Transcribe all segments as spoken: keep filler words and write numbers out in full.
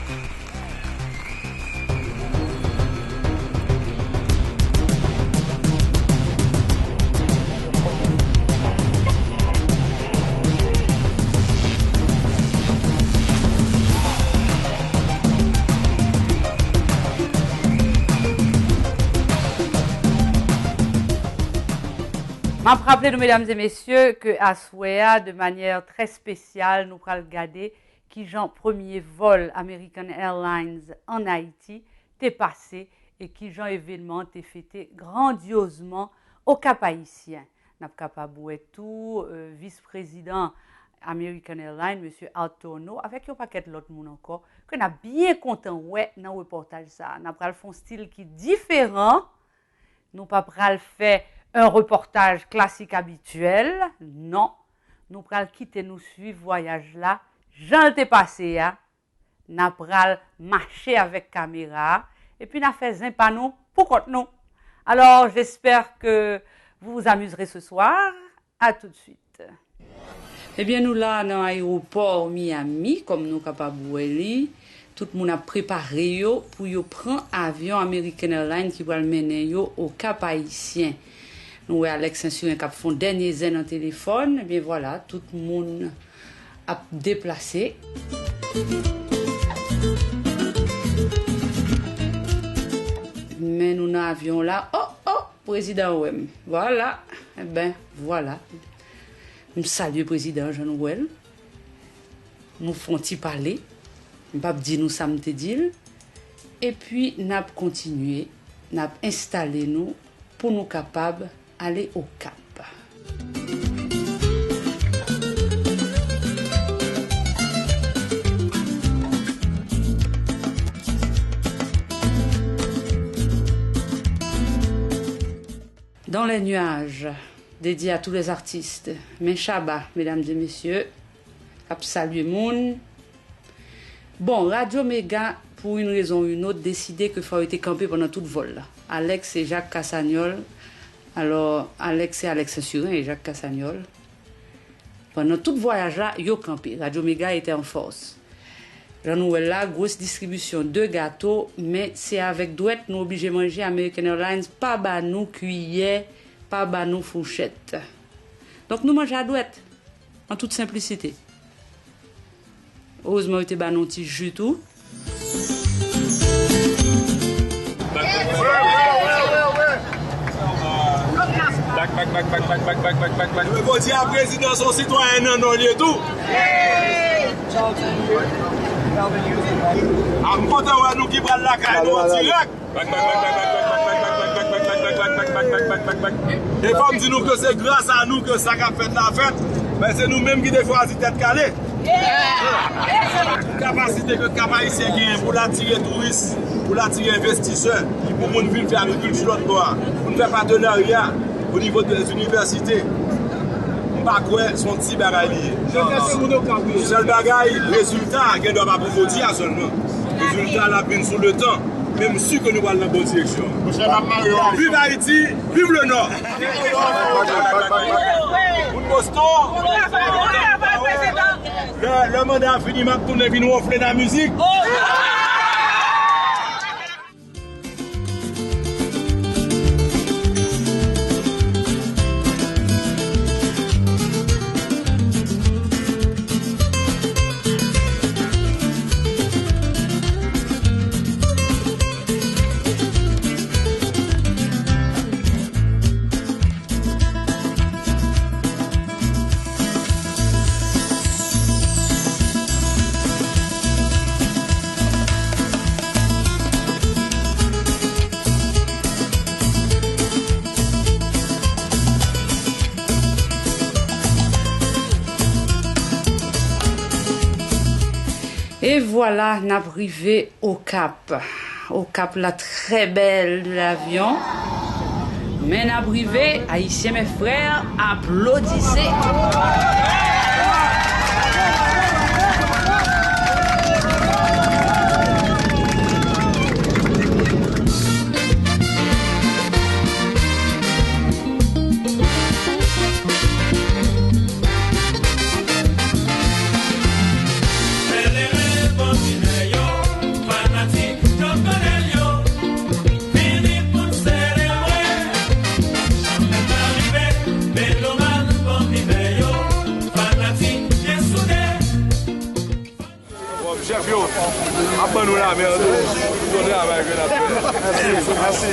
M ap raple nou, medam e mesye, ke aswè a, de manyè trè espesyal, nou pral gade kijan premye vòl American Airlines ann Ayiti te pase e kijan evènman an te fete grandyozman Okap Ayisyen. N ap kapab wè tou, euh, vis prezidan American Airlines, mesye Art Thorneau, avèk yon pakèt lòt moun ankò, ke n ap byen kontan wè nan repòtaj sa a. N ap pral fè yon stil ki diferan. Nou pa pral fè yon repòtaj klasik abityèl, non. Nou pral kite nou swiv vwayaj la, jan l te pase a. N a pral mache avèk kamera a, epi n a fè zen pa nou pou kont nou. Alors, j'espère que vous vous amuserez ce soir. À tout de suite. Ebyen, nou la nan ayewopò Miami, kòm nou kapab wè li. Tout moun ap prepare yo pou yo pran avyon American Airlines ki pral mennen yo Okap Ayisyen. Nou wè Alex Saint-Cyrin k ap fè yon dènye zen nan telefòn. Ebyen, vwala, tout moun ap deplase. Men nou nan avyon la. Oh, oh, prezidan wè m. Vwala. Eben, vwala. M salye prezidan an jan nou wè l. Nou fè yon ti pale. M p ap di nou sa m te di l. Epi, n ap kontinye. N ap enstale nou pou nou kapab ale Okap. Dans les nuages, dédié à tous les artistes. Men Shabba, medam e mesye, k ap salye moun. Bon, Radyo Mega, pour une raison ou une autre, deside ke fò yo te kanpe pandan tout vòl la. Alex e Jacques Cassagnolle, alò, Alex se Alex Saint-Cyrin e Jacques Cassagnolle. Pandan tout vwayaj la, yo kanpe. Radyo Mega était en force. Jan nou wè l la, gwos distribisyon de gato, men se avèk dwèt nou oblije manje. American Airlines pa ba nou kiyè, pa ba nou fouchèt. Donk, nou manje a dwèt, an tout senplisite. Erezman, yo te ba nou ti ji tou. Jodi a, prezidan se yon sitwayen nan nò li ye tou. A, m kontan wè nou ki pral lakay nou an dirèk. E fò m di nou ke se gras a nou ke sa k ap fèt la fèt, men se nou menm ki te chwazi Tèt Kale. Kapasite ke Kap Ayisyen genyen pou l atire touris, pou l atire envestisè, pou moun vin fè agrikilti lòt bò a, pou n fè patenarya o nivo de zinivèsite, m pa kwè se yon ti bagay li ye. Sèl bagay, rezilta a gen dwa pa pou jodi a sèlman. Rezilta a l ap vin sou letan, men m si ke nou pral nan bon direksyon. Viv Ayiti, viv le Nò! Bout Boston! Lè, lè manda a fini, m ap tounen vin wonfle nan mizik. E vwala, n ap rive Okap. Okap, la très belle de l'avion. Men n ap rive, Ayisyen, mes frères, aplodissez. Chèf yo ap ban nou lamè tou. Bon travay ke n ap fè. Mèsi, mèsi.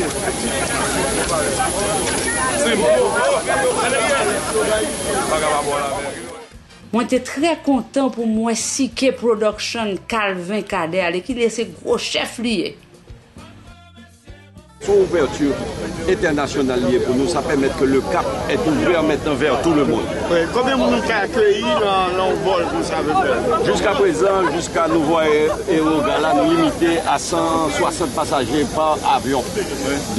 Se bon. Pa ka pa bon lamè. Mwen te trè kontan pou m wè Sike Production, Calvin Cadet ale, ki li se gwo chèf li ye. Son ouvèti entènasyonal li ye pou nou, sa pèmèt ke le cap est ouvert maintenant vers tout le monde. Wi, konbyen moun nou ka akeyi nan, nan yon vòl konsa, apeprè? Jiska prezan, jiska nou vwaye ewoga la, nou limite a san swasant pasaje pa avyon.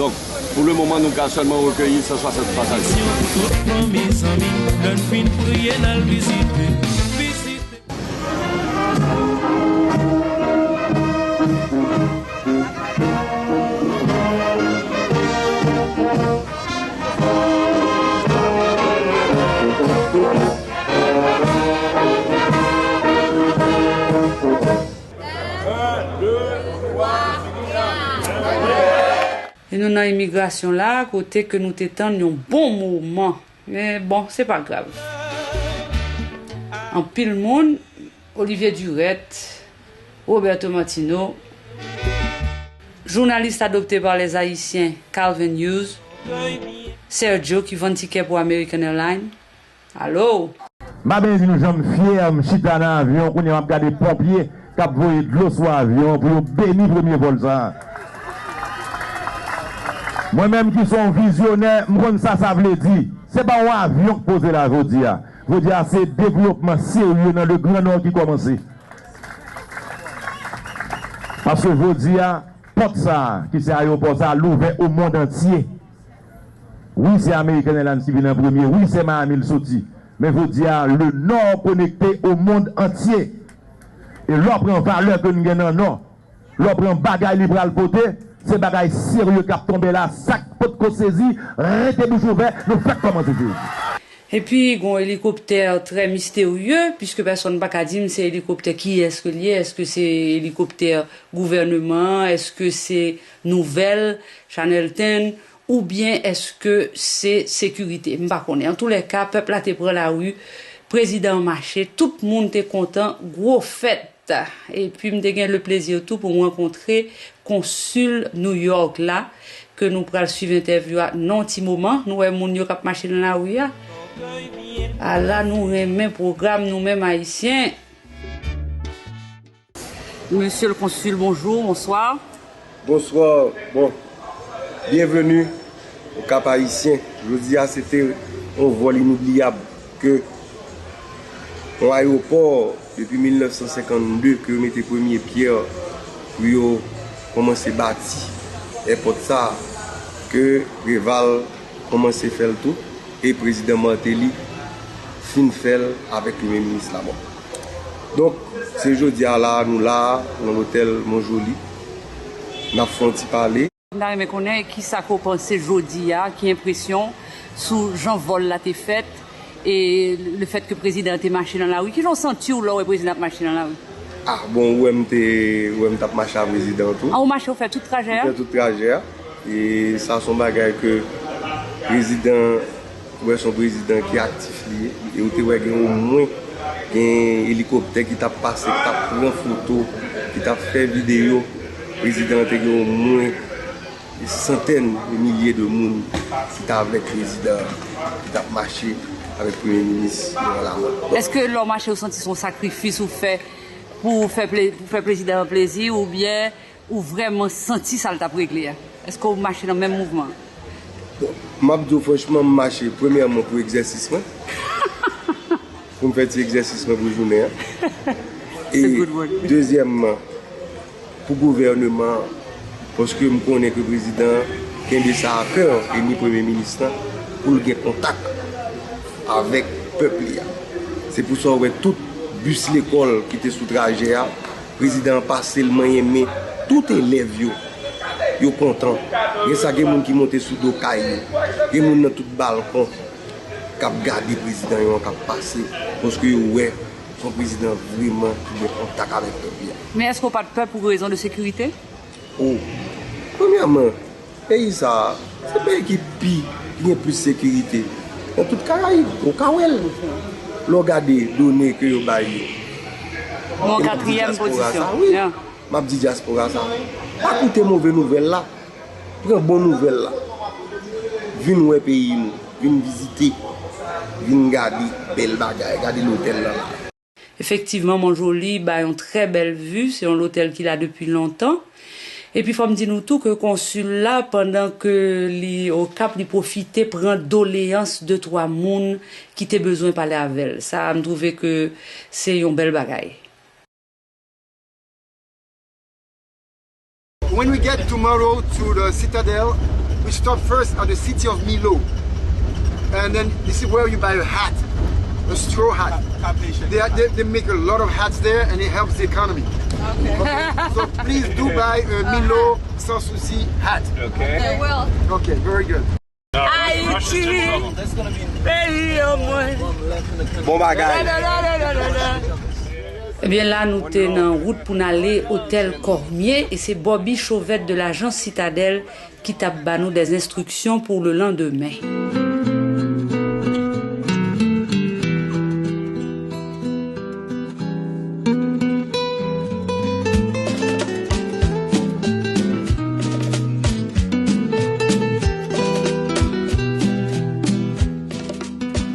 Donk, pou le moman, nou ka sèlman rekeyi san swasant pasaje. Pou tout fanmi, zanmi, lè n fin priye, n al vizite. Vizite. E nou nan imigrasyon la, kote ke nou te tann yon bon moman. Men bon, se pa grav. Anpil moun, Olivier Durette, Roberto Martino, journaliste adopté par les Haïtiens, Calvin Hughes, Sergio ki vann tikè pou American Airlines. Alo! M pa bezwen di nou jan m fyè, m chita nan avyon, kounye a m ap gade ponpye k ap voye dlo sou avyon pou yo beni premye vòl sa a. Mwen menm ki se yon vizyonè, m konn sa sa vle di. Se pa yon avyon k poze la jodi a. Jodi a, se devlopman serye nan le Grand Nord ki kòmanse. Paske jodi a, pòt sa a, ki se ayewopò sa a, louvè o mond antye. Wi, se American Airlines ki vin an premye. Wi, se Miami l soti. Men jodi a, le Nord konekte o mond antye. E lè w pran valè ke n gen nan Nò, lè w pran bagay li pral pote, se bagay serye k ap tonbe la. Sa k potko sezi, rete bouch ouvè, nou fèk kòmanse sezi. Epi, gen yon elikoptè trè misterye, piske pèsonn pa ka di m se elikoptè kiyès ke l ye, èske se elikoptè gouvèneman an, èske se nouvèl, Channel Ten, oubyen èske se sekirite? M pa konnen. Antoulèka, pèp la te pran lari, prezidan an mache, tout moun te kontan, gwo fèt. Epi m te gen le plezi tou pou m rankontre konsil New York la, ke nou pral swiv entèvyou a nan yon ti moman. Nou wè moun yo k ap mache nan lari a. Ala nou renmen pwogram nou menm Ayisyen. Monsieur le consul, bonjour, bonsoir. Bonsoir. Bon, byenveni o Kap Ayisyen. Jodi a, se te yon vòl inoubliyab ke yon ayewopò, depi mil nèf san senkannde, ke yo mete premye pyè pou yo kòmanse bati èpòt sa a, ke Preval kòmanse fè l tou, e prezidan Martelly fin fè l avèk premye minis Lamothe. Donk, se jodi a la, nou la, nan lotèl Mont Joli, n ap fè yon ti pale. M ta renmen konnen kisa ke w panse jodi a, ki enpresyon sou jan vòl la te fèt, e le fèt ke prezidan an te mache nan lari. Kijan w santi w lè w wè prezidan ap mache nan lari? A, bon, ou wè m te, ou wè m t ap mache a prezidan an tou. A, ou mache, ou fè tout trajè a? M fè tout trajè a. E sa se yon bagay ke prezidan, ou wè se yon prezidan ki aktif li ye. E ou te wè gen omwen, gen elikoptè ki t ap pase, ki t ap pran foto, ki t ap fè videyo. Prezidan an te gen omwen santèn de milye de moun ki t avèk prezidan an, ki t ap mache avèk premye minis Laurent Lamothe. Èske lè w mache, ou santi se yon sakrifis ou fè pou fè ple-, pou fè prezidan an plezi, oubyen ou vrèman santi sa l t ap regle a? Èske w mache nan menm mouvman an? Bon, m ap di w franchman, m mache premyèman pou egzèsis mwen, pou m fè ti egzèsis mwen pou jounen an. E dezyèmman, pou gouvèneman an, paske m konnen ke prezidan an kenbe sa a kè, e ni premye minis lan, pou l gen kontak avèk pèp li a. Se pou sa w wè tout bis lekòl ki te sou trajè a, prezidan an pase l manyen men tout elèv yo. Yo kontan. Gen sa, gen moun ki monte sou do kay yo. Gen moun nan tout balkon k ap gade prezidan yo an k ap pase, paske yo wè se yon prezidan vrèman ki gen kontak avèk pèp li a. Men èske w pa t pè pou rezon de sekirite? O, premyèman, peyi sa a, se peyi ki pi, ki gen plis sekirite nan tout Karayib. Ou ka wè l lè w gade done ke yo bay yo. Bon, katriyèm pozisyon. Wi. Yeah. M ap di dyaspora sa. Pa koute move nouvèl la. Pran bon nouvèl la. Vin wè peyi nou. Vin vizite. Vin gade bèl bagay. Gade lotèl lan la. Efektivman, Mont Joli bay yon trè bèl vi. Se yon lotèl ki la depi lontan. Epi fò m di nou tou ke konsil la, pandan ke li Okap, li pwofite pran doleyans de twa moun ki te bezwen pale avè l. Sa a, m twouve ke se yon bèl bagay. When we get tomorrow to the citadel, we stop first at the city of Milo. And then this is where you buy a hat, a straw hat. They, are, they, they make a lot of hats there and it helps the economy. Okay. So please do buy a Milo Sans Souci hat. Okay. They will. Okay, very good. Ayiti, peyi an mwen. Bon bagay. Ebyen la, nou te nan wout pou n ale otèl Cormier e se Bobby Chauvette de l'agence Citadelle ki t ap ba nou des instructions pour le lendemain.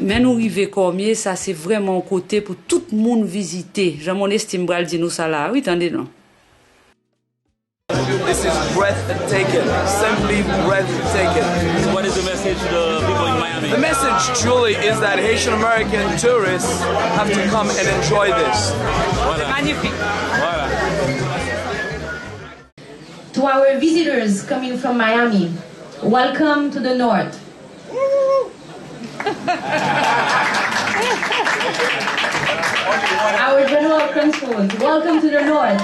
Men nou rive Kòmye, sa se vrèman yon kote pou tout moun vizite. Jan Monestime pral di nou sa la a, wi, tande non. This is breathtaking, simply breathtaking. What is the message to the people in Miami? The message truly is that Haitian American tourists have to come and enjoy this. Voilà. Magnifique. Voilà. To our visitors coming from Miami, welcome to the North. Our General Consuls, welcome to the North.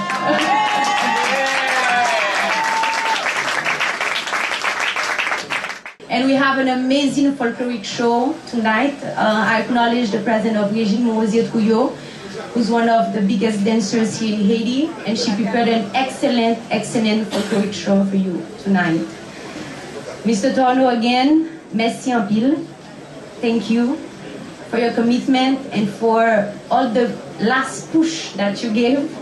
And we have an amazing folkloric show tonight. Uh, I acknowledge the presence of Regine Morosier Trouillot, who's one of the biggest dancers here in Haiti, and she prepared an excellent, excellent folkloric show for you tonight. Mister Torno, again, mèsi anpil. Thank you for your commitment and for all the last push that you gave.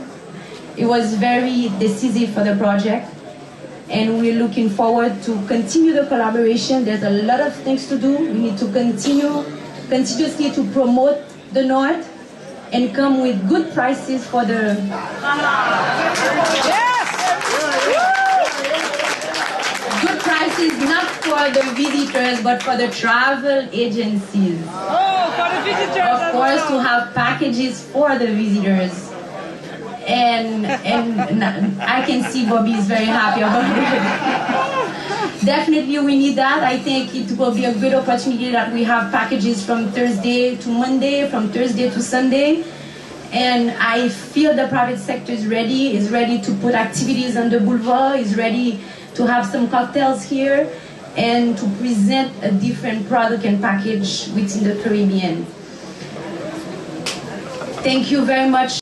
It was very decisive for the project. And we're looking forward to continue the collaboration. There's a lot of things to do. We need to continue, continuously to promote the North and come with good prices for the good prices, not for the visitors, but for the travel agencies. Oh, for the visitors Of course, to have packages for the visitors. And and I can see Bobby is very happy about it. Definitely, we need that. I think it will be a good opportunity that we have packages from Thursday to Monday, from Thursday to Sunday. And I feel the private sector is ready, is ready to put activities on the boulevard, is ready to have some cocktails here, and to present a different product and package within the Caribbean. Thank you very much.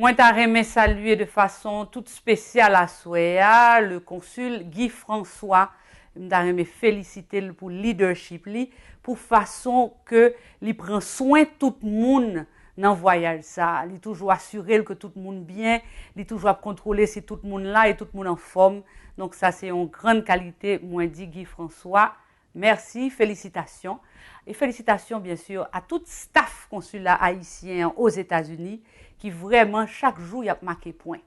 Mwen ta renmen salye de fason tout espesyal aswè a le konsil Guy François. M ta renmen felisite l pou leadership li, pou fason ke li pran swen tout moun nan vwayaj sa a. Li toujou asire l ke tout moun byen, li toujou ap kontwole si tout moun la e tout moun anfòm. Donk sa se yon grann kalite, mwen di Guy François. Mèsi, felisitasyon. E felisitasyon, byen si, a tout staf konsila ayisyen an Ozetazini ki vrèman chak jou y ap make pwen.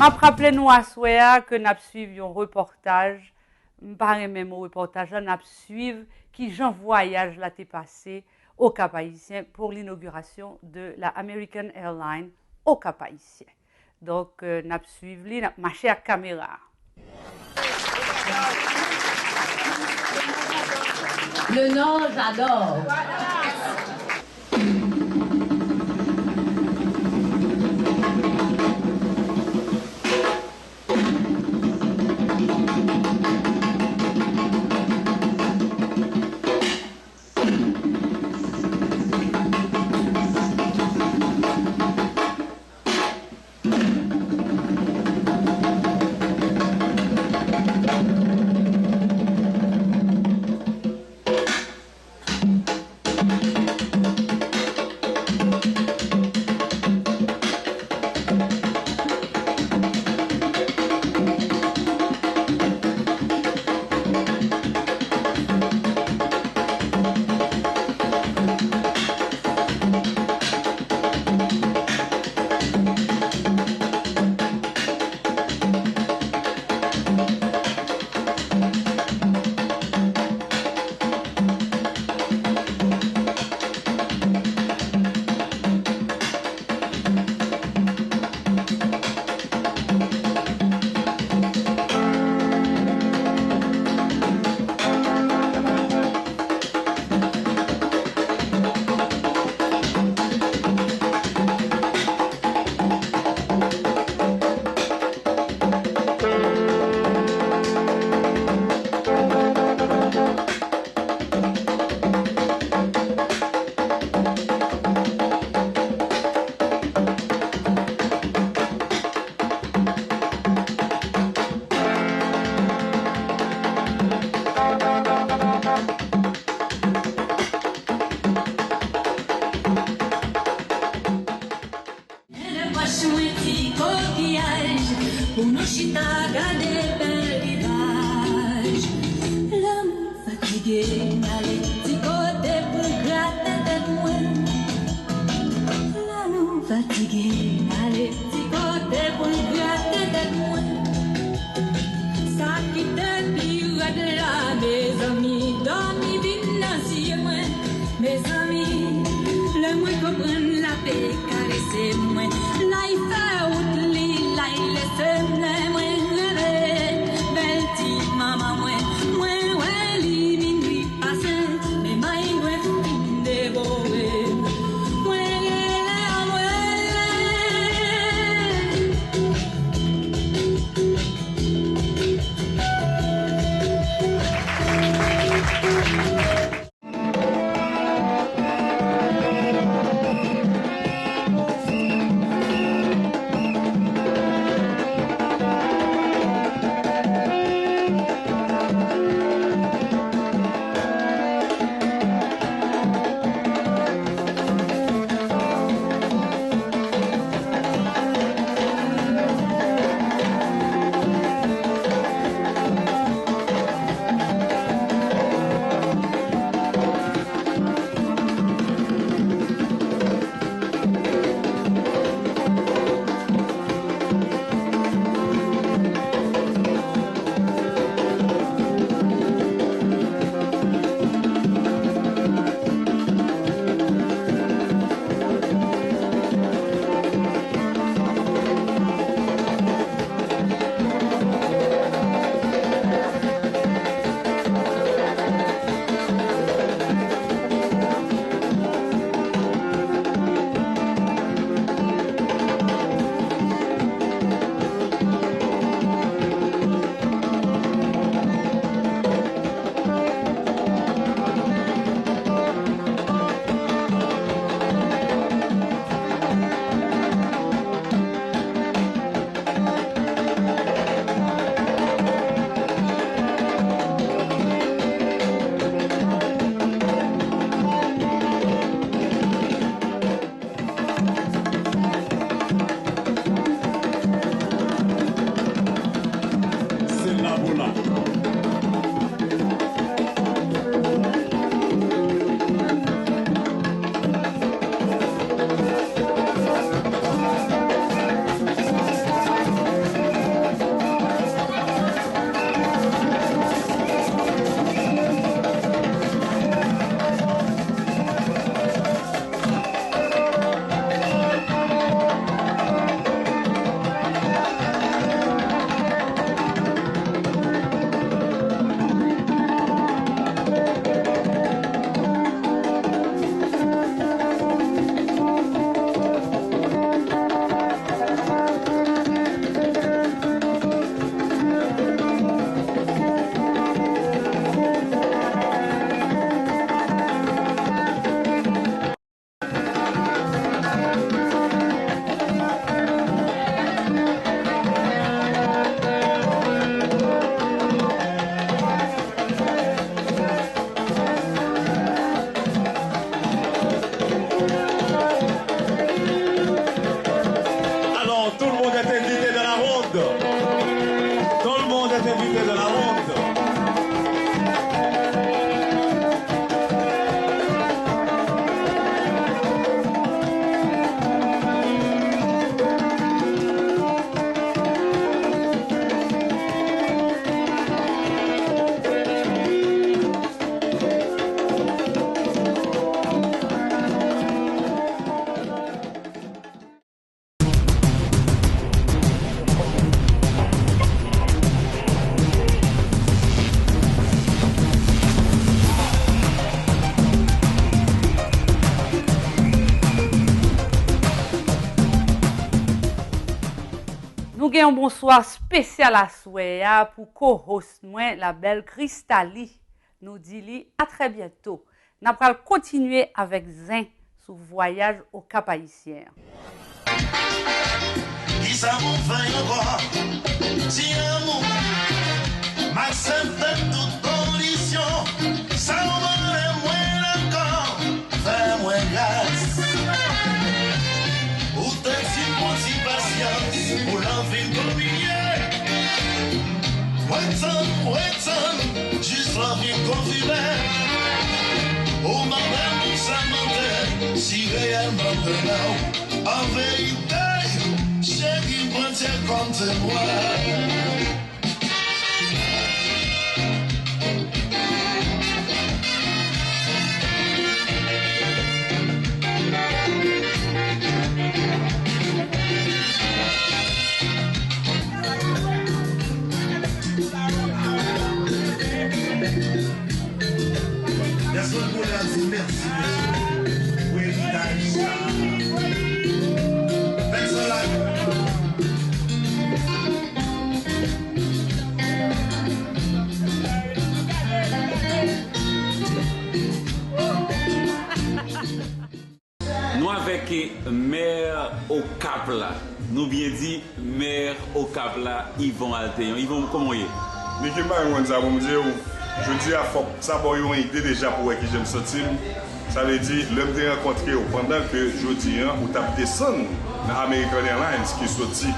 M ap raple nou aswè a ke n ap swiv yon repòtaj m pa renmen mo repòtaj la, n ap swiv kijan vwayaj la te pase Okap Ayisyen pour l'inauguration de la American Airlines Okap Ayisyen. Donk, euh, n ap swiv li, n ap mache ak kamera a. Le Nord, j'adore. Nan pòch mwen ti kokiyaj, pou nou chita gade bèl rivaj. Lanmou fatige m ale ti kote pou grate tèt mwen. Lanmou fatige m ale ti kote pou grate tèt mwen. Sa ki te pi rèd la, mezanmi, dòmi vin nan zye mwen. Mezanmi, lè mwen konprann l ape karese mwen, l al fè wout li, l al lese m. Lè mwen reve bèl ti manman mwen, mwen wè li vin ri pase, men may mwen fin devore. Mwen rele anmwe. Gen yon bonswa espesyal aswè a pou co-host mwen, la belle Christalie. Nou di li a trè byento. N ap pral kontinye avèk zen sou vwayaj Okap Ayisyen an. Kisa pou m fè ankò? Ti lanmou, m aksepte tout kondisyon. Sa w mande mwen ankò, fè mwen gras. Ou te di m pran ti pasyans, pou lanvi m kontinye. Mwen tann, mwen tann, jis lanvi m konfime. Ou mande m sa m mande, si reyèlman m renmen w. An verite, cheri, m pran tèt kòm temwen. Èske w konnen al di mèsi, mesye, pou eritaj sa a? Pèsonn la. Nou avèk mè Okap la. Nou byen di mè Okap la, Yvon Altéon. Yvon, kòman w ye? Nicky, m pa menm konn sa pou m di w. Jodi a, fòk sa ba w yon ide deja pou w wè kijan m santi m. Sa vle di, lè m te rankontre w, pandan ke jodi a, ou t ap desann nan American Airlines ki soti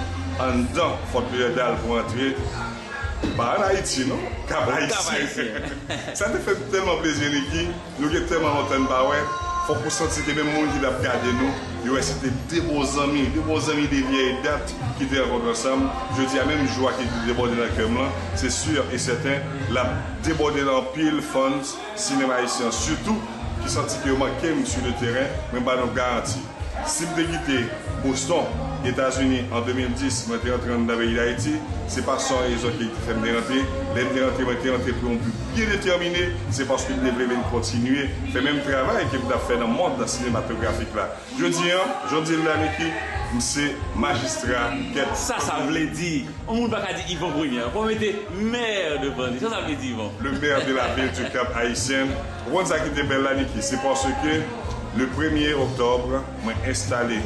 anndan Fort Lauderdale pou antre, pa ann Ayiti, non, Kap Ayisyen. Sa te fè m tèlman plezi, Nicky. Nou gen tèlman lontan n pa wè, fòk ou santi ke menm moun ki t ap gade nou, yo wè se te de bon zanmi, de bon zanmi de vyèy dat ki te rankontre ansanm. Jodi a, menm jwa ki debòde nan kè m lan, se si e sèten, l ap debòde nan anpil fans sinema ayisyen an, sitou ki santi ke yo manke m sou le teren, mwen ba nou garanti. Si m te kite Boston, Etazini, an de mil dis, mwen te rantre anndan peyi Dayiti, se pa san rezon ki te fè m te rantre. Lè m te rantre, mwen te rantre pou yon bi byen detèmine, se paske m te vle vin kontinye fè menm travay ke m t ap fè nan mond sinematografik la. Jodi a, jan w di l la, Nicky, m se majistra kèt. Sa sa vle di? Yon moun pa ka di Yvon Premye. Fò w mete maire devan li. Sa sa vle di, Yvon? Le maire de la ville du Cap Haïtien. Ou konn sa ki te bèl la, Nicky? Se paske le premye oktòb, mwen enstale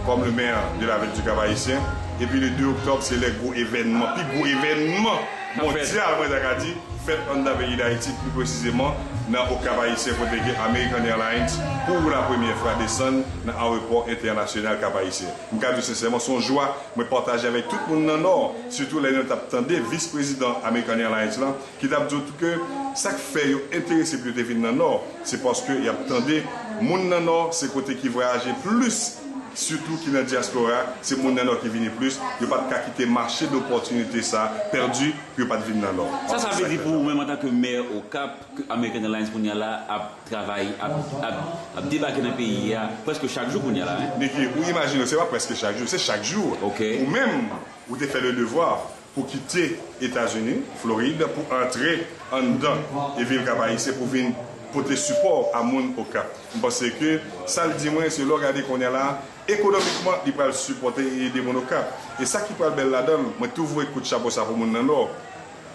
kòm le maire de la ville du Cap Haïtien. Epi le de oktòb, se lè gwo evènman, pi gwo evènman mondyal, mwen ta ka di, fèt anndan peyi Dayiti, pi presizeman nan Okap Ayisyen, kote ke American Airlines, pou la premyè fwa, desann nan ayewopò entènasyonal Kap Ayisyen. M ka di w sensèman, se yon jwa mwen pataje avèk tout moun nan Nò, sitou lè nou t ap tande vis prezidan American Airlines lan, ki t ap di w tou ke sa k fè yo enterese pou yo te vin nan Nò, se paske y ap tande moun nan Nò, se kote ki vwayaje plis, sitou ki nan dyaspora, se moun nan Nò ki vini plis, yo pa t ka kite mache dopòtinite sa a pèdi pou yo pa t vin nan Nò. Sa sa vle di pou ou menm antanke mè Okap, ke American Airlines kounye a la ap travay, ap, ap, ap debake nan peyi a prèske chak jou kounye a la, en? Nicky, ou imajine w, se pa prèske chak jou, se chak jou. Ok. Ou menm, ou te fè le devwa pou kite Etazini, Florid, pou antre anndan e vil Kap Ayisyen pou vin pote sipò a moun Okap. M panse ke sa l di mwen, se lè w gade kounye a la, ekonomikman, li pral sipòte e ede moun Okap. E sa ki pral bèl ladan l, mwen tou voye kout chapo sa pou moun nan Nò.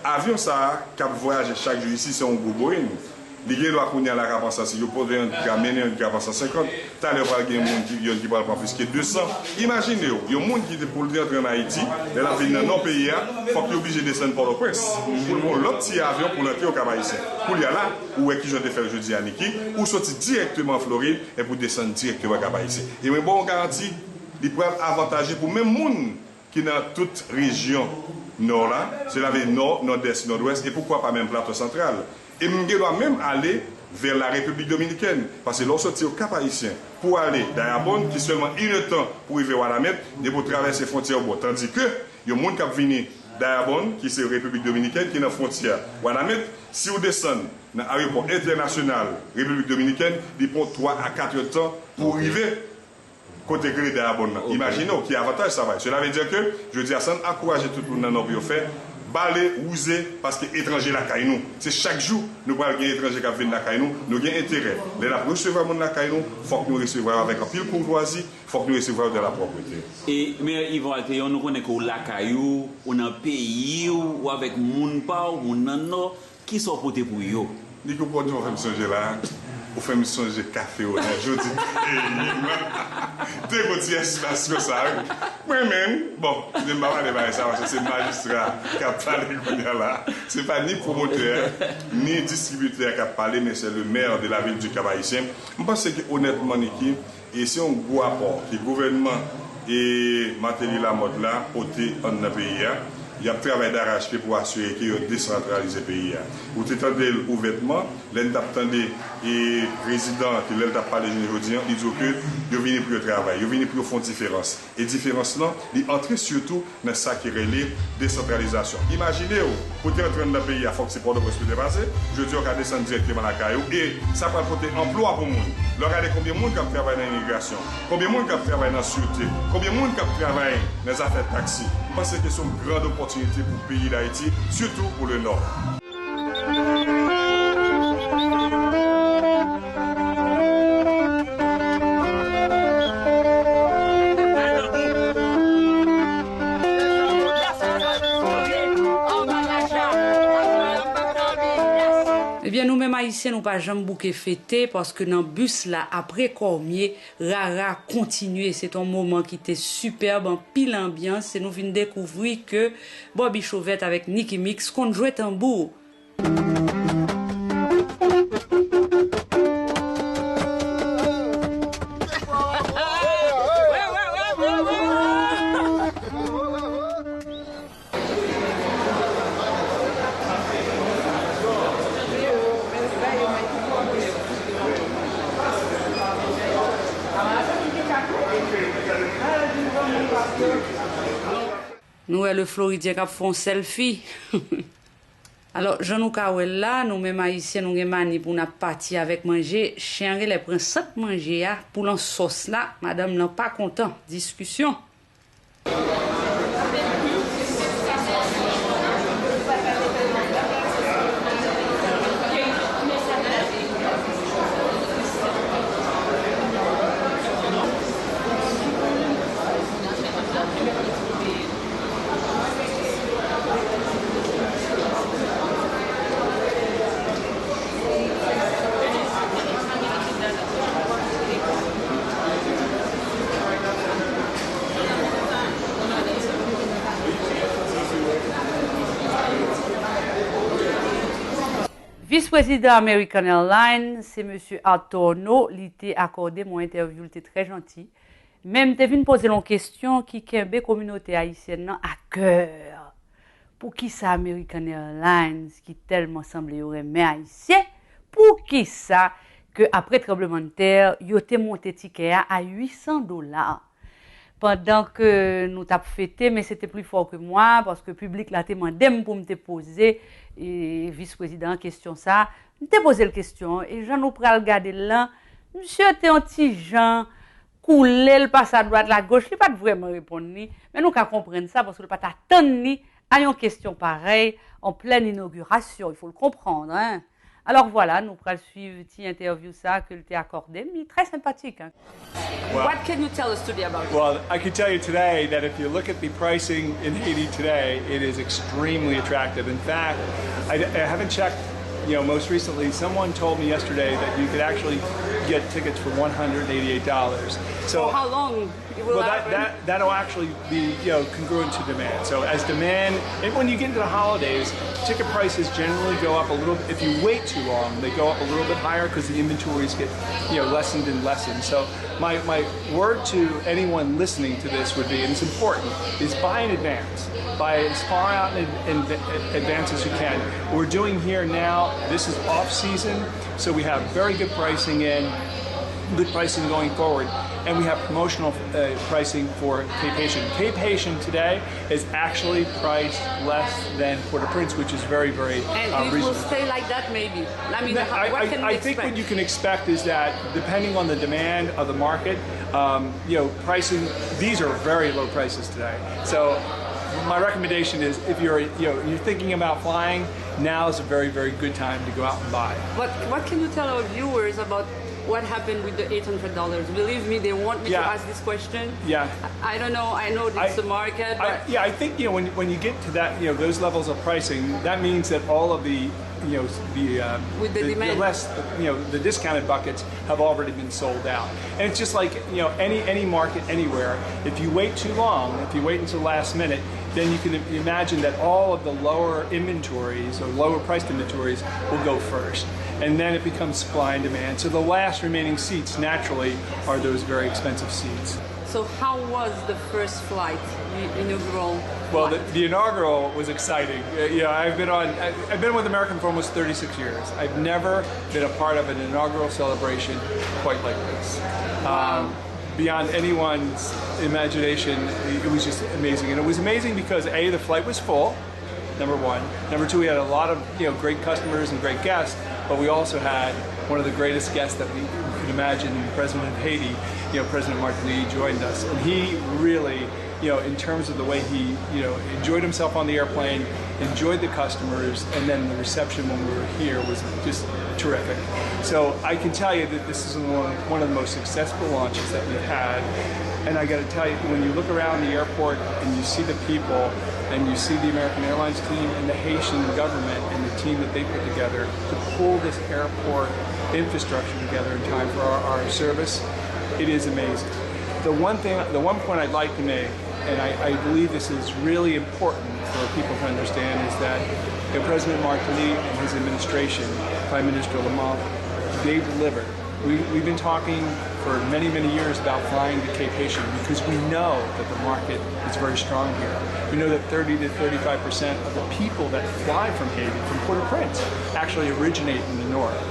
Avyon sa a k ap vwayaje chak jou isi, se yon gwo Boeing. Li gen dwa kounye a la k ap an san, si yo pote yon, ki ka mennen yon, ki ap an san senkant. Talè pral gen moun ki, yon ki pral pran plis ke de san. Imajine w, yon moun ki te, pou l te antre ann Ayiti, lè l ap vin nan nò peyi a, fòk li oblije desann Pòtoprens pou l pran yon lòt ti avyon pou l antre Okap Ayisyen. Kounye a la, ou wè kijan w te fè l jodi a, Nicky, ou soti dirèkteman Florid epi w desann dirèkteman Kap Ayisyen. E mwen ba w yon garanti, li pral avantaje pou menm moun ki nan tout rejyon Nò la, sela vle Nò, Nòdès, Nòdwès, e poukwa pa menm Plato Santral. E m gen dwa menm ale vè la Repiblik Dominikèn, paske lè w soti Okap Ayisyen pou ale Dayabonn, ki sèlman inèdtan pou rive Wanament, depi w travèse fwontyè w bò. Tandi ke yon moun k ap vini Dayabonn, ki se Repiblik Dominikèn, ki nan fwontyè Wanament, si w desann nan ayewopò entènasyonal Repiblik Dominikèn, li pran w twa a kat èdtan pou w rive kote k rele Dayabonn nan. Ok. Imajine w ki avantaj sa bay. Sela vle di ke, jodi a, sa n ankouraje tout moun nan Nò pou yo fè, Bale, wouze, paske etranje lakay nou. Se chak jou nou pral gen etranje k ap vin lakay nou. Nou gen enterè. Lè n ap resevwa moun lakay nou, fòk nou resevwa yo avèk anpil koutwazi, fòk nou resevwa yo dans la propreté. E, Mè Yvon Altéon, nou konnen ke w lakay ou, ou nan peyi w, ou avèk moun pa w, moun nan Nò. Kisa w pote pou yo? Niki, ou konn sa w fè m sonje la? Ou fè m sonje kafe w nan jodi peyi m. Te gon ti espas konsa, wi. Mwen menm, bon, m pa pale bagay sa, paske se majistra k ap pale kounye a la. Se pa ni pwomotè, ni distribitè k ap pale, men c'est le maire de la ville du Cap-Haïtien. M panse ke, onètman, Niki, e se yon gwo apò ke gouvènman e Martelly Lamothe la pote anndan peyi a. Y ap travay darachpye pou asire ke yo desantralize peyi a. Ou te tande l ouvètman, lè n t ap tande e prezidan an, ke lè l t ap pale jounen jodi an, li di w ke yo vini pou yo travay, yo vini pou yo fè yon diferans. E diferans lan, li antre sitou nan sa ki rele desantralizasyon. Imajine w, pou te antre anndan peyi a, fòk se Pòtoprens pou te pase. Jodi a, w ka desann dirèkteman lakay ou e sa pral pote anplwa pou moun. Lè w gade konbyen moun k ap travay nan imigrasyon, konbyen moun k ap travay nan sirte, konbyen moun k ap travay nan zafè taksi, m panse ke se yon gran opòtinite pou peyi Dayiti, sitou pou le Nò. Ebyen, nou menm Ayisyen, nou pa janm bouke fete, paske nan bis la, apre kòmye, rara kontinye. Se t on moman ki te sipèb, anpil anbyans, e nou vin dekouvri ke Bobby Chauvette avèk Nicky Mix konn jwe tanbou. Nou wè le Floridyen k ap fè yon sèlfi. Alò, jan nou ka wè l la, nou menm Ayisyen, nou gen mani pou n ap pati avèk manje. Chen an genlè pran sant manje a, poul an sòs la, madanm lan pa kontan. Diskisyon. Vis prezidan American Airlines, se mesye Art Torno, li te akòde m yon entèvyou, li te trè janti. Men m te vin poze l yon kesyon ki kenbe kominote ayisyèn nan a kè. Poukisa American Airlines, ki tèlman sanble yo renmen Ayisyen, poukisa ke apre tranblemanntè, yo te monte tikè a a uit san dola? Pandan ke nou t ap fete, men se te pli fò ke mwa, paske piblik la te mande m pou m te poze, e, vis prezidan an kesyon sa. M te poze l kesyon an, e jan nou pral gade l lan, misye te yon ti jan koule, l pase adwat lagoch, li pa t vrèman reponn li, men nou ka konprann sa, paske l pa t atann li a yon kesyon parèy an plèn inogirasyon, il faut le comprendre, hein. Alors voilà, nou pral swiv ti entèvyou sa ke l te akòde m, li trè senpatik, hein. Well, what can you tell us today about it? Well, I can tell you today that if you look at the pricing in Haiti today, it is extremely attractive. In fact, I, I haven't checked, you know, most recently, someone told me yesterday that you could actually get tickets for one hundred eighty-eight dollars. So, for how long? It will, well, that, happen? That, that'll actually be, you know, congruent to demand. So as demand, and when you get into the holidays, ticket prices generally go up a little. If you wait too long, they go up a little bit higher because the inventories get, you know, lessened and lessened. So my, my word to anyone listening to this would be, and it's important, is buy in advance. Buy as far out in, in advance as you can. What we're doing here now, this is off season, so we have very good pricing in, good pricing going forward, and we have promotional, uh, pricing for Cape Haitian. Cape Haitian today is actually priced less than Port-au-Prince, which is very, very, uh, reasonable. And it will stay like that, maybe. I mean, how, what can we expect? I, I, I think what you can expect is that, depending on the demand of the market, um, you know, pricing, these are very low prices today. So, My recommendation is if you're, you know, you're thinking about flying, now is a very, very good time to go out and buy. But what can you tell our viewers about what happened with the eight hundred dollars? Believe me, they want me Yeah. to ask this question. Yeah. I I don't know. I know it's I- the market, but I, yeah, I think, you know, when, when you get to that, you know, those levels of pricing, that means that all of the, you know, the uh, With the demand. less, you know, the discounted buckets have already been sold out. And it's just like, you know, any any market anywhere. If you wait too long, if you wait until the last minute, then you can imagine that all of the lower inventories or lower priced inventories will go first. And then it becomes supply and demand. So the last remaining seats naturally are those very expensive seats. So how was the first flight, the inaugural Well, the, flight? The inaugural was exciting. Uh, yeah, I've been on. I- I've been with American for almost thirty-six years. I've never been a part of an inaugural celebration quite like this. Um, beyond anyone's imagination, it was just amazing. And it was amazing because A, the flight was full, number one. Number two, we had a lot of, you know, great customers and great guests, but we also had one of the greatest guests that we could imagine, the president of Haiti, you know, President Martini joined us. And he really, you know, in terms of the way he, you know, enjoyed himself on the airplane, enjoyed the customers, and then the reception when we were here was just terrific. So I can tell you that this is one one of the most successful launches that we've had. And I got to tell you, when you look around the airport and you see the people and you see the American Airlines team and the Haitian government and the team that they put together to pull this airport infrastructure together in time for our, our service, it is amazing. The one thing, the one point I'd like to make, and I, I believe this is really important for people to understand, is that, you know, President Martini and his administration, Prime Minister Lamont, they delivered. We, we've been talking for many, many years about flying to Cape Haitian because we know that the market is very strong here. We know that thirty to thirty-five percent of the people that fly from Haiti, from Port-au-Prince, actually originate in the north.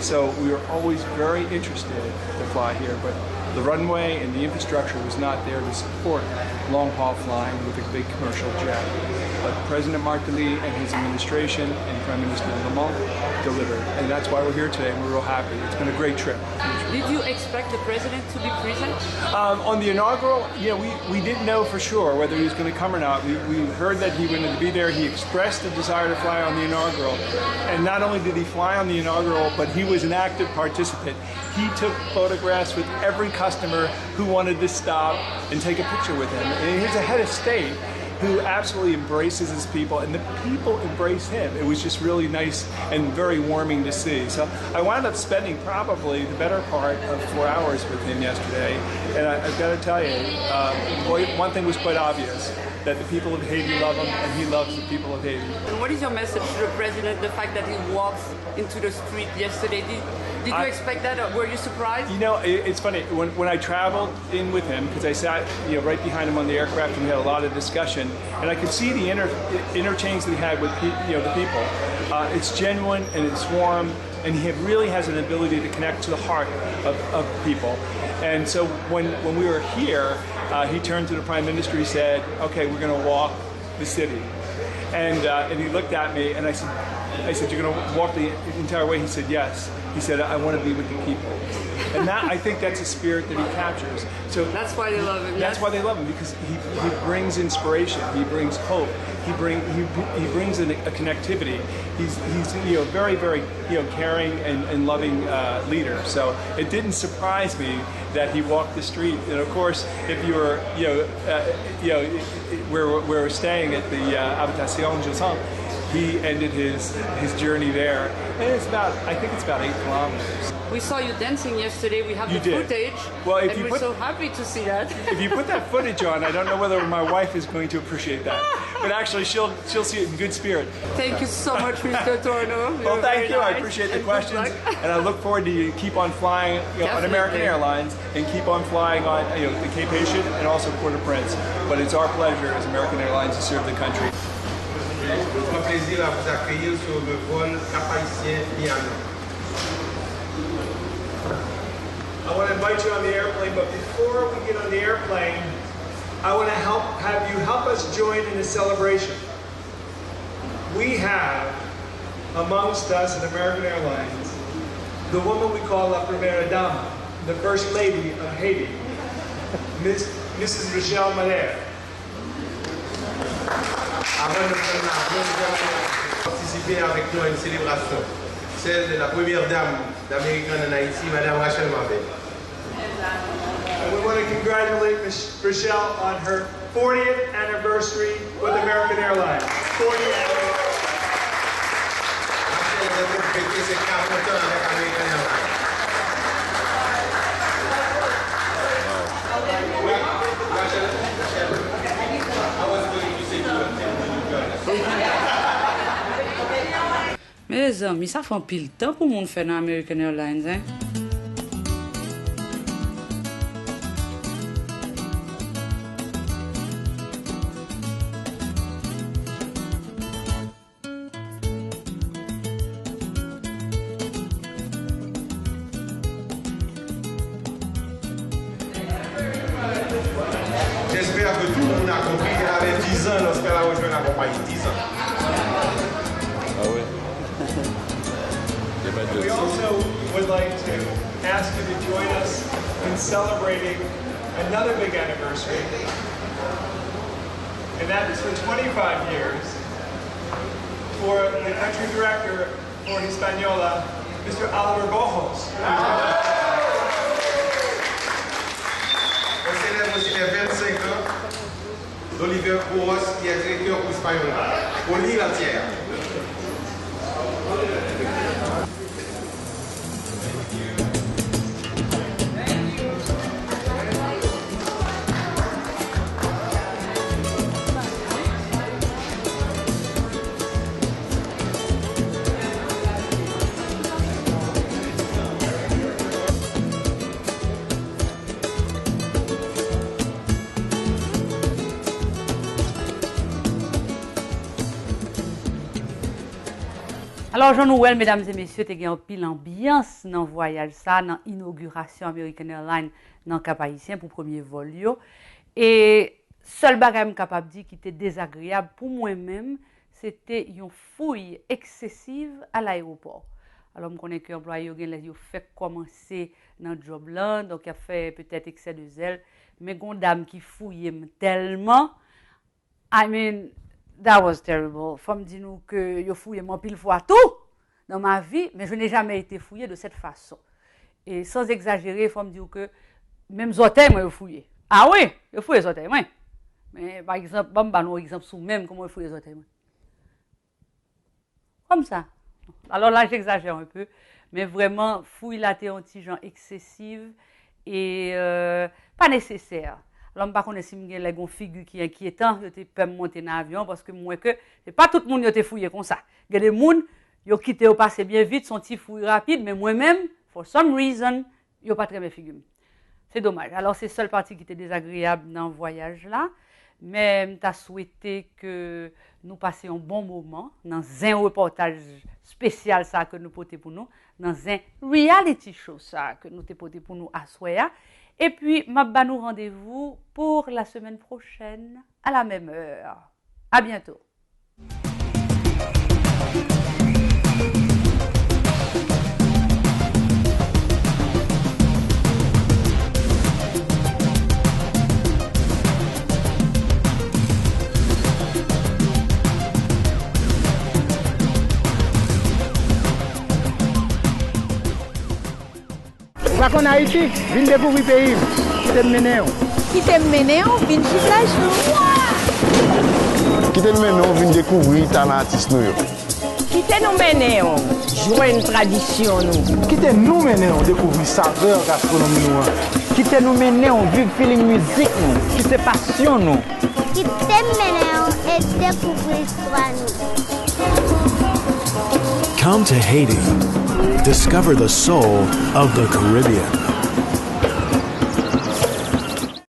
So we are always very interested to fly here, but the runway and the infrastructure was not there to support long haul flying with a big commercial jet. But President Martelly and his administration and Prime Minister Lamont delivered. And that's why we're here today, and we're real happy. It's been a great trip. Did you expect the president to be present? Um, on the inaugural, yeah, we, we didn't know for sure whether he was going to come or not. We, we heard that he wanted to be there. He expressed a desire to fly on the inaugural. And not only did he fly on the inaugural, but he was an active participant. He took photographs with every customer who wanted to stop and take a picture with him. And here's a head of state who absolutely embraces his people, and the people embrace him. It was just really nice and very warming to see. So I wound up spending probably the better part of four hours with him yesterday, and I, I've got to tell you, uh, boy, one thing was quite obvious, that the people of Haiti love him, and he loves the people of Haiti. And what is your message to the president, the fact that he walks into the street yesterday? Did, did you I- expect that? Or were you surprised? You know, it, it's funny. When, when I traveled in with him, because I sat, you know, right behind him on the aircraft, and we had a lot of discussion, and I could see the inter, interchange that he had with pe- you know, the people. Uh, it's genuine and it's warm, and he really has an ability to connect to the heart of, of people. And so when, when we were here, uh, he turned to the prime minister. He said, "Okay, we're going to walk the city." And, uh, and he looked at me, and I said, I said, "You're going to walk the entire way?" He said, "Yes." He said, "I want to be with the people." And that, I think that's a spirit that he captures. So That's why they love him. That's why they love him, because he, he brings inspiration, he brings hope, he bring he, he brings a, a connectivity. He's he's you know very very you know caring and, and loving uh, leader. So it didn't surprise me that he walked the street. And of course, if you were you know uh, you know where where we're staying at the uh, Habitation Joussaint, he ended his his journey there. And it's about I think it's about eight kilometers. We saw you dancing yesterday. We have You the did. footage. Well, if And you we're put- so happy to see that. If you put that footage on, I don't know whether my wife is going to appreciate that. But actually, she'll she'll see it in good spirit. Thank you so much, Mister Torno. Well, You're thank very you. I nice. Appreciate the And good questions, luck. And I look forward to you keep on flying you know, on American Definitely. Airlines and keep on flying on you know the Cape Haitian and also Port-au-Prince. But it's our pleasure as American Airlines to serve the country. Pran plezi la pou akeyir sou le vol Cap Haïtien Miami. I want to invite you on the airplane, but before we get on the airplane, I want to help have you help us join in the celebration. We have amongst us at American Airlines the woman we call La Primera Dama, the First Lady of Haiti, Miss, Missus Rachel Madère. Avan nou pran nan avyonn, nou pral patisipe avèk nou a yon selebrasyon, sèl de la premyè dam dameriken an Ayiti, Madam Rachel Marvel. And we want to congratulate Mich- Rochelle on her fortieth anniversary with American Airlines. Forty anniversary. Rachel, nou fete se karant an avèk American Airlines. Rachel, Rachel, I was going to say you were ten million dollars. Mezanmi, sa fè anpil tan pou moun fè nan American Airlines, en. J'espère que tout le monde a compris qu'elle avait dix ans lorsqu'elle a rejoint la compagnie. Dix ans. Ah oui. Il y a pas de... We also would like to ask you to join us in celebrating another big anniversary, and that is for twenty-five years for the country director for Hispaniola, Mister Oliver Bojos. On célèbre aussi les vingt-cinq ans d'Oliver Bojos, qui est directeur pour Hispaniola, pour l'île entière. Alò, jan nou wè l, medam e mesye, te gen anpil anbyans nan vwayaj sa, nan inogirasyon American Airlines nan Kap Ayisyen pou premye vòl yo. E sèl bagay m kapab di ki te dezagreyab pou mwen menm, se te yon fouy eksesiv a layewopò. Alò, m konnen ke anplwaye yo gen lè yo fèk kòmanse nan djòb lan, donk y ap fè petèt eksè de zèl, men gon dam ki fouye m tèlman, I mean, that was terrible. Fò m di nou ke yo fouye m anpil fwa tou dans ma vie, mais je n'ai jamais été fouillée de cette façon. E sans exagérer, fò m di w ke menm zòtèy mwen yo fouye. A wi, yo fouye zòtèy mwen. Men, pa egzanp, ban m ba nou yon egzanp sou men m, kòman yo fouye zòtèy mwen. Kòmsa. Alò la, j'exagère un peu, men vrèman, fouy la te yon ti jan eksesiv e, euh, pa nesesè. Alò, m pa konnen si m gen lè gon figi ki enkyetan, yo te pè m monte nan avyon, paske m wè ke se pa tout moun yo te fouye konsa. Gen de moun, yo kite yo pase byen vit, se yon ti fouy rapid, men mwen menm, for some reason, yo pa t renmen figi m. Se domaj. Alò, se sèl pati ki te dezagreyab nan vwayaj la, men m ta swete ke nou pase yon bon moman nan zen repòtaj espesyal sa ke nou pote pou nou, nan zen reality show sa ke nou te pote pou nou aswè a. Epi, m ap ba nou randevou pour la semaine prochaine, à la même heure. À bientôt. Ou pa konn Ayiti? Vin dekouvri peyi m. Kite m mennen w. Kite m mennen w vin jwi plaj nou. Kite m mennen w vin dekouvri talan atis nou yo. Kite nou mennen w jwenn tradisyon nou. Kite nou mennen w dekouvri savè gastwonomi nou an. Kite nou mennen w viv feeling mizik nou, ki se pasyon nou. Kite m mennen w e dekouvri istwa nou. Come to Haiti. Discover the soul of the Caribbean.